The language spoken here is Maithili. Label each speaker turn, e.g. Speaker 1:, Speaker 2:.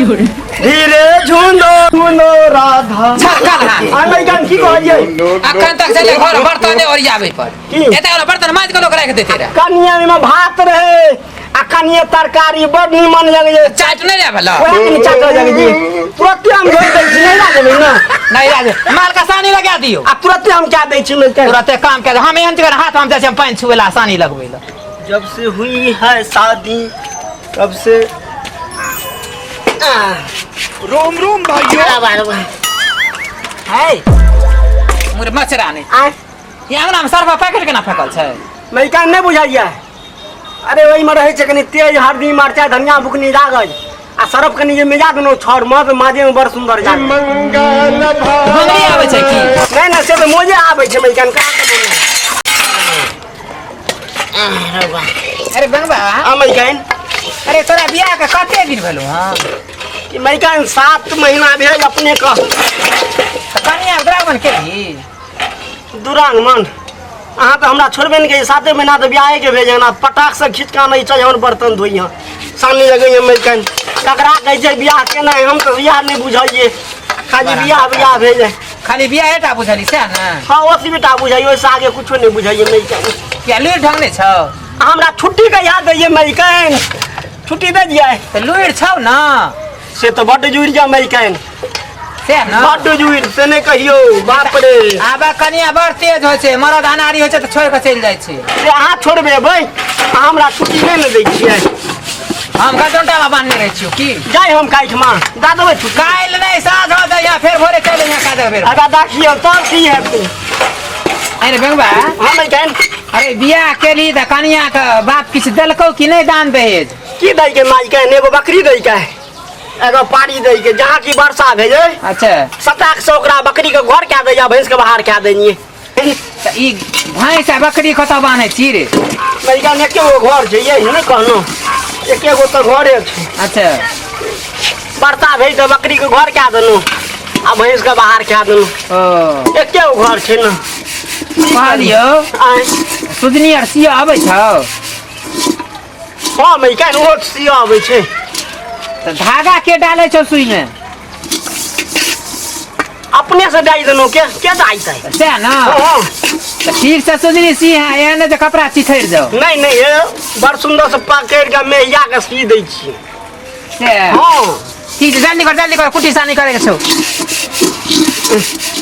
Speaker 1: धीरे झुनो झुनो राधा।
Speaker 2: छक्कल हाथ।
Speaker 1: आ लइकन की कहलियै?
Speaker 2: अखन तक छलै घर बर्तन ओरियाबै पर।
Speaker 1: की?
Speaker 2: एते वाला बर्तन माजि कऽ लोक राखि देते रहे।
Speaker 1: कनिया में भात रहे आ कनिया तरकारी बड़ निमन लगै।
Speaker 2: चाट नहि रहे भेलो?
Speaker 1: ओएह कनि चाट लगे जी, तुरते हम धोइ दै छी। नहि लागबै ने?
Speaker 2: नहि रहे, माल का सानी लगा दियौ।
Speaker 1: आ तुरते हम क्या दै छी लइकन।
Speaker 2: तुरते काम के हम एहन जगह हाथ हम जाइ छी हम पानि छुए ला, सानी लगबै ला।
Speaker 1: जब से हुई है शादी तब से
Speaker 3: रोम रोम भाइयों।
Speaker 2: है मुर मचरा नहि।
Speaker 1: आय।
Speaker 2: ई अंगना में सरफा पैकेट केना फेकल छै?
Speaker 1: लइका नहि बुझाइया। अरे, ओहिमे रहै छै कनि तेज, हरदी, मरचाइ, धनिया बुकनी लागल आ सरफ कनि जे मिला देलहुँ छाउर मे तऽ माजे मे बड़ सुन्दर जाग।
Speaker 3: मंगल
Speaker 2: घुंघरी आबै छै की?
Speaker 1: नहि नहि, से तऽ मोजे आबै छै लइकन कहाँ के बोलना।
Speaker 2: अरे बंगबा।
Speaker 1: आ लइकन।
Speaker 2: अरे, तोरा बियाह के कते दिन भेलौ? हँ।
Speaker 1: कि लइकन 7 महीना भेल अपने के।
Speaker 2: तऽ कनिया दुरागमन केलही?
Speaker 1: दुरागमन अहाँ तऽ हमरा छोड़बे नहि करियै। 7 महीना तऽ बियाहे भेल जहन पटाक से खींच कऽ आनै छै, हमर बर्तन धोइहे, सानी लगैए। मैकन ककरा कहै छै बियाह केनाइ? हम तऽ बियाह नहि बुझलियै, खाली बियाह बियाह भेल।
Speaker 2: खाली बियाहे टा बुझली सएह ने?
Speaker 1: हँ, ओतबी टा बुझाइए, ओहिसँ आगे कुछो नहि बुझाइए मैकन।
Speaker 2: किया, लुरि ढंग नहि छौ?
Speaker 1: हमरा छुट्टी कहिया दैये मैकन? छुट्टी दे दियै।
Speaker 2: तऽ लुरि छौ ने?
Speaker 1: से तऽ बड्ड जुड़ि जा मैकन।
Speaker 2: सएह ने?
Speaker 1: बड्ड जुड़ि से नहि कहियौ, बाप रे।
Speaker 2: आब कनिया बड़ तेज होइ छै, मरद अनारी होइ छै तऽ छोड़ि कऽ चलि जाइ छै।
Speaker 1: से अहाँ छोड़बेबै? अहाँ हमरा छुट्टी नहि ने दै छियै।
Speaker 2: हम गजोंटा मे बान्हने रहै छियौ की?
Speaker 1: जाय हम काल्हिठमा दऽ देबै छुट्टी।
Speaker 2: काल्हि नहि, साँझ हो जाइया, फेर भोरे चलि अइहा काजक बेर।
Speaker 1: आगा देखियौ तब की हेतै।
Speaker 2: अरे बेंगबा।
Speaker 1: हँ मैकन।
Speaker 2: अरे, बियाह केली तऽ कनिया के बाप किछु देलकौ कि नहि दान दहेज?
Speaker 1: की दै के माइकन? एगो बकरी दै के, एगो पारी दै के। जहाँ की वर्षा भेलै, सटाक से ओकरा बकरी के घर कए दैया, भैंस के बाहर कए दैनिए।
Speaker 2: तऽ ई भैंस आ बकरी कतऽ बान्है छी रे?
Speaker 1: मैकन, एके गो घर छै, यही नहि कहलहुँ, एके गो तऽ घरे छै। वर्षा भेल तऽ बकरी के घर कए देलहुँ आ भैंस के बाहर कए देलहुँ।
Speaker 2: ओ।
Speaker 1: एके गो घर छै ने।
Speaker 2: कहलियौ।
Speaker 1: आँय।
Speaker 2: सुजनी आर सिया अबै छौ?
Speaker 1: हँ मैकन, ओहो सिया अबै छै।
Speaker 2: तऽ धागा के डालै छौ सुई मे?
Speaker 1: अपने से डालि देलहुँ, के के डालतै?
Speaker 2: सएह ने?
Speaker 1: हँ।
Speaker 2: तऽ ठीक से सुजनी सी है, एहन नहि जे कपड़ा चिथड़ि जाओ।
Speaker 1: नहि नहि, हे, बड़ सुन्दर से पकड़ि कऽ मेहिया के सी दै छियै।
Speaker 2: से?
Speaker 1: हँ।
Speaker 2: ठीक छै, जल्दी कर, जल्दी कर, कुट्टी सानी करे के छौ।